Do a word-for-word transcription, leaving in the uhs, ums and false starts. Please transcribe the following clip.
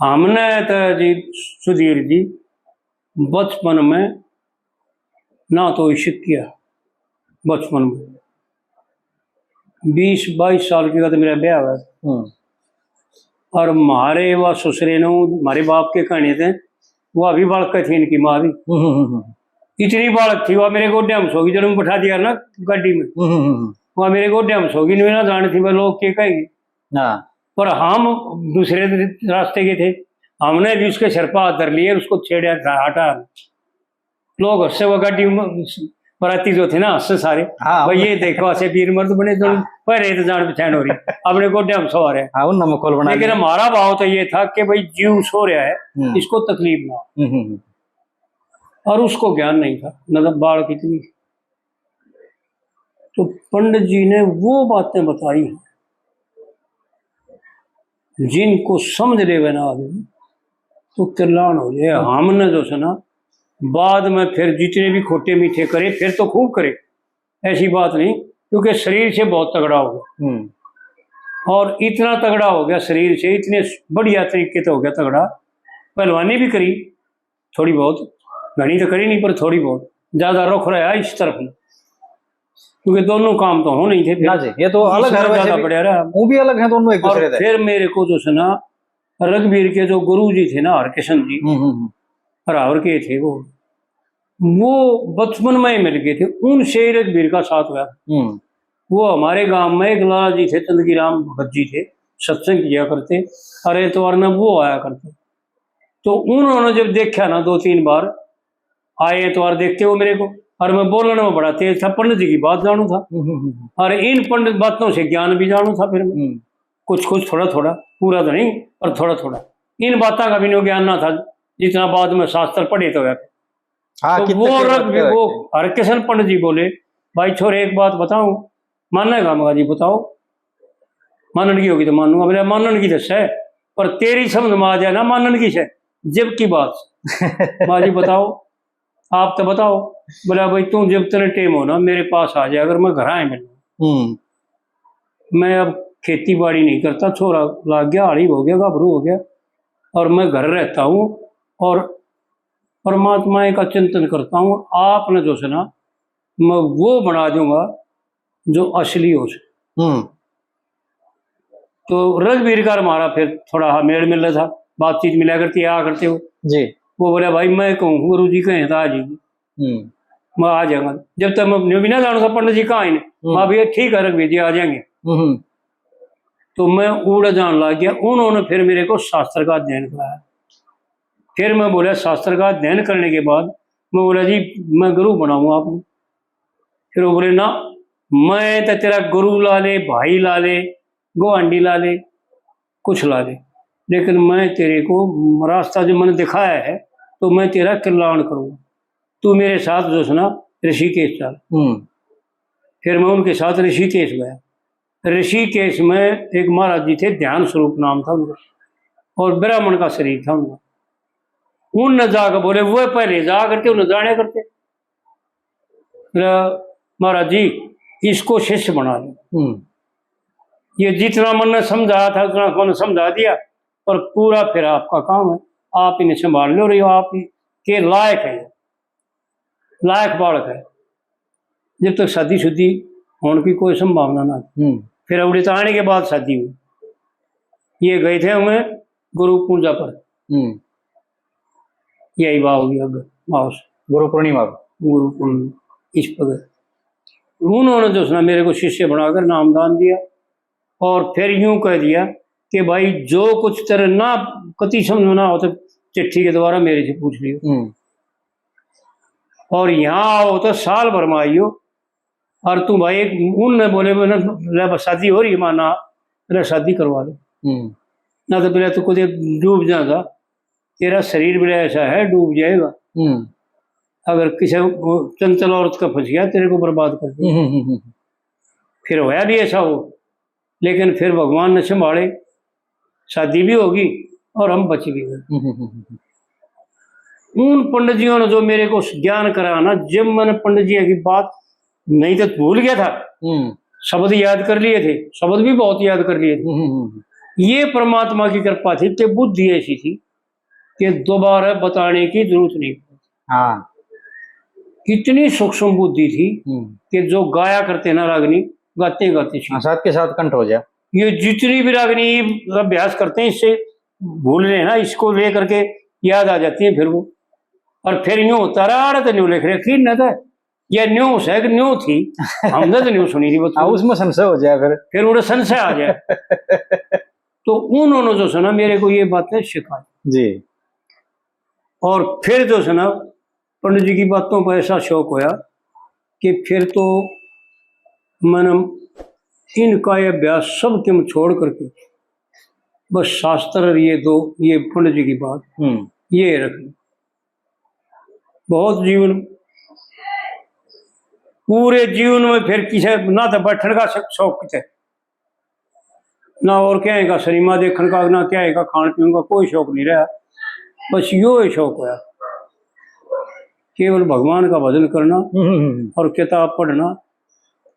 हमने तो जी, सुधीर जी, बचपन में ना तो इश्क किया, बचपन में बीस बाईस साल की का तो मेरा ब्याह हुआ। हम्म। और म्हारे वा ससुरे ने, म्हारे बाप के कहने थे, वो अभी बालक थी इनकी माँ भी। हम्म, हम्म, हम्म। इतनी बालक थी, वह मेरे गोड्या में सोगी, जब बैठा दिया ना गाड़ी में, हम्म, हम्म, हम्म। वह मेरे गोड्या में सोगी, नहीं ना जाने थी मैं लोग के कहेंगे। हाँ। पर हम दूसरे रास्ते के थे, हमने भी उसके सिर पर हाथ धर लिए, उसको छेड़ा, हटा। लोग हंसे, वो गाड़ी में बराती जो थे ना, हंसे सारे। हाँ, भाई, हम ये देखो, ऐसे वीर मर्द बने जो हाँ। पहले तो जान पहचान हो रही, अपने गोड्या में सवार है। हाँ, उन नमक खोल बना लेकिन लिया। हमारा भाव तो ये था कि भाई, जीव सो रहा है, हम्म। इसको तकलीफ ना हो। हम्म, हम्म, हम्म। और उसको ज्ञान नहीं था, मतलब, बालक इतनी। तो पंडित जी ने वो बातें बताई, जिनको समझ लेवे ना आदमी, तो कल्याण हो जाए। हमने जो है ना, बाद में फिर जितने भी खोटे मीठे करे, फिर तो खूब करे, ऐसी बात नहीं, क्योंकि शरीर से बहुत तगड़ा हो गया। हम्म। और इतना तगड़ा हो गया शरीर से, इतने बढ़िया तरीके से हो गया तगड़ा। पहलवानी भी करी थोड़ी बहुत, घणी तो करी नहीं, पर थोड़ी बहुत, ज्यादा रुख रहा इस तरफ में, क्योंकि दोनों काम तो हो नहीं थे फिर। ना जी, ये तो अलग है, इसमें वैसे ज्यादा भी पड़या रहा। वो भी अलग है दोनों एक और दूसरे से। फिर मेरे को जो है ना, रघुवीर के जो गुरु जी थे ना, हरकिशन जी, हम्म, हम्म, हम्म। रावर के थे वो, वो बचपन में ही मिल गए थे, उनसे ही रघुवीर का साथ हुआ। हम्म। वो हमारे गांव में एक लाला जी थे, चंदगी राम भगत जी थे, सत्संग किया करते, अरे एतवार ने वो आया करते। तो उन्होंने जब देखा ना दो तीन बार, आए एतवार देखते वो मेरे को, और मैं बोलने में बड़ा तेज था, पंडित जी की बात जानू था, हम्म, हम्म, हम्म। और इन पंडित बातों से ज्ञान भी जानू था फिर मैं। हम्म। कुछ कुछ, थोड़ा थोड़ा, पूरा तो नहीं, पर थोड़ा थोड़ा। इन बातों का भी न्यू ज्ञान ना था, जितना बाद में शास्त्र पढ़े तो है। हाँ, तो कितने वो की बात रघुवीर, कर वो रखे हैं। हरकिशन पंडित जी बोले, "भाई छोरे, एक बात बताऊं, मानेगा?" मगा जी, "बताओ।" "मानन की होगी तो मानूंगा।" बोले, "मानन की तो सै, पर तेरी समझ में आ जाए ना मानन की सै, जब की बात।" मगा जी, "बताओ।" आप तो बताओ। बोला, "भाई, तू जब तने टेम हो ना, मेरे पास आ जाए, अगर मैं घर आए मिलूँ।" हम्म। मैं अब खेती बाड़ी नहीं करता, छोरा लाग गया, आड़ी हो गया, घाबरू हो गया, और मैं घर रहता हूँ और परमात्मा का चिंतन करता हूँ। आपने जो है ना, मैं वो बना दूंगा जो असली हो सके। हम्म। तो रघुवीर का हमारा फिर थोड़ा हा मेल मिल रहा था, बातचीत मिला करती, आया करते हो। जी। वो बोला, "भाई, मैं कहूँ, गुरु जी कहें तो आ जाइए।" हम्म। मैं आ जाऊंगा। जब तक मैं न्यू भी ना जानू था, पंडित जी कहाँ हैं? हम्म। मैं, "भैया, ठीक है रघुवीर जी, आ जाएंगे।" हम्म। तो मैं उड़ जान लग गया। उन्होंने फिर मेरे को शास्त्र का अध्ययन कराया। फिर मैं बोला, शास्त्र का अध्ययन करने के बाद मैं बोला, "जी, मैं गुरु बनाऊंगा आपको।" फिर वो बोले, "ना, मैं तो तेरा गुरु ला ले, भाई ला ले, गुआंढी ला ले, कुछ ला ले, लेकिन मैं तेरे को रास्ता जो मैंने दिखाया है, तो मैं तेरा कल्याण करूंगा। तू मेरे साथ जो है ना, ऋषिकेश चल।" हम्म। फिर मैं उनके साथ ऋषिकेश गया। ऋषिकेश में एक महाराज जी थे, ध्यान स्वरूप नाम था उनका, और ब्राह्मण का शरीर था उनका। उनने जाकर बोले, वो पहले जा करते, उन्हें जाने करते। बोला, "महाराज जी, इसको शिष्य बना लो।" हम्म। ये जितना मैंने समझाया था, उतना मैंने समझा दिया, पर पूरा फिर आपका काम है, आप इन्हें संभाल लो, रही हो, आप के लायक है, लायक बालक है। जब तक शादी शुद्धि होने की कोई संभावना ना थी। हम्म। फिर अवड़े तो आने के बाद शादी हुई। ये गए थे हमें गुरु पूजा पर। हम्म। यही भाव होगी अब, भाव से। गुरु पूर्णिमा पर। गुरु पूर्णिमा, इस पर। उन्होंने जो है ना, मेरे को शिष्य बनाकर नामदान दिया और फिर यूं कह दिया कि भाई, जो कुछ तेरे ना कति समझ में ना हो तो चिट्ठी के द्वारा मेरे से पूछ लियो। हम्म। और यहाँ आओ तो साल भर में आइयो, और तू भाई, उनने बोले, "मैंने, ले, बस शादी हो रही है, माना, ले, शादी करवा ले।" हम्म। ना तो बोले, "तू कदे डूब जाएगा, तेरा शरीर बड़ा ऐसा है, डूब जाएगा। हम्म। अगर किसी वो चंचल औरत का फंस गया, तेरे को बर्बाद कर देगा।" हम्म, हम्म, हम्म। फिर होया भी ऐसा हो, लेकिन फिर भगवान ने संभाले, शादी भी होगी और हम बच भी गए। हम्म, हम्म, हम्म, हम्म। उन पंडित जियों ने जो मेरे को ज्ञान कराया ना, जब मैंने पंडित जी की बात, नहीं तो भूल गया था, हम्म। शब्द याद कर लिए थे, शब्द भी बहुत याद कर लिए थे। हम्म, हम्म, हम्म। ये परमात्मा की कृपा थी कि बुद्धि ऐसी थी कि दोबारा बताने की जरूरत नहीं पड़ी। हाँ। इतनी सूक्ष्म बुद्धि थी हम्म। कि जो गाया करते ना रागनी, गाते गाते सी। हाँ, साथ के साथ कंठ हो जाए। ये जितनी भी रागनी अभ्यास करते हैं, इससे भूल रहे हैं ना, इसको लेकर के याद आ जाती है फिर वो। और फिर न्यू होता रहा, आड़े तो न्यू लिख रहे, खीर न था, या न्यू से कि न्यू थी, हमने तो न्यू सुनी थी बस। हाँ, उसमें संशय हो जाए फिर। फिर उन्हें संशय आ जाए। तो उन्होंने जो सुना, मेरे को ये बातें सिखाई। जी। और फिर जो है ना, पंडित जी की बातों पर ऐसा शौक होया कि फिर तो मैंने इनका ये अभ्यास सब के छोड़ करके बस शास्त्र और ये दो, ये पंडित जी की बात, हम्म। ये रख ली। बहुत जीवन, पूरे जीवन में फिर किसे ना तो बैठने का शौक किते, ना और क्या का सिनेमा देखने का, ना क्या का खान पीन का, कोई शौक नहीं रहा। बस यो ही शौक होया, केवल भगवान का भजन करना हम्म, हम्म, हम्म। और किताब पढ़ना।